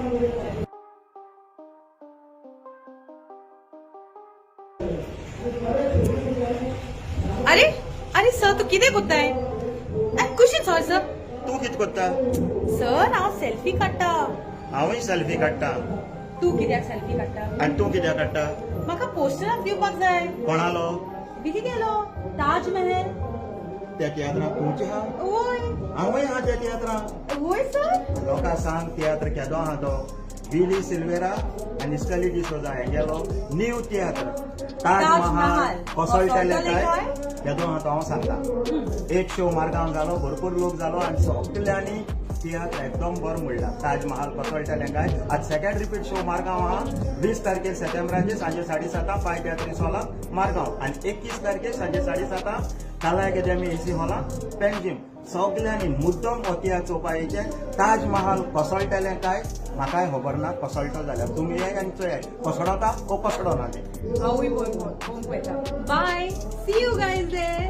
अरे अरे सर, तूं कितें कोत्ताय? कुशीन सर सर. तूं कितें करता? सर, हांव सेल्फी काडटा. हांवूय सेल्फी काडटा. तूं कित्याक सेल्फी काडटा? आनी तूं कित्याक काडटा? म्हाका पोस्टराक दिवपाक जाय. कोणालो? विली गेलो ताज महल. त्या तियात्राक तूंच आहा? वय. हांवूय आहा त्या तियात्राक. वय सर. लोकां सांग, तियात्र केदो आहा तो. विली सिल्वेरा आनी स्कली डिसोजा हेंगेलो न्यू तियात्र ताज ताजमहाल महाल कोसळटले कोसळटले काय काय? केदो आहा तो हांव सांगता. एक शो मारगांव जालो, भरपूर लोक जालो आनी सगल्यांनी तियात्र एकदम बरो म्हणला. ताजमहाल कोसळटले काय आज सेकंड रिपीट शो मारगांव आहा. 20 तारखेर सप्टेंबराचेर सांजे 7:30 पाय तियात्रीस हॉलाक मारगांव आनी 21 तारखेर सांजे 7:30 कला अकादमी एसी हॉलाक पेंजीम. सगल्यांनी मुद्दम हो तियात्र चोवपा येयचें. ताजमहाल कोसळटलें काय म्हाकाय खबर ना. कोसळटो जाल्यार तुमी येय आनी चोयाय कोसळता वो कोसळना तें. हांवूय पळोवंक वयता. Bye, see you guys there.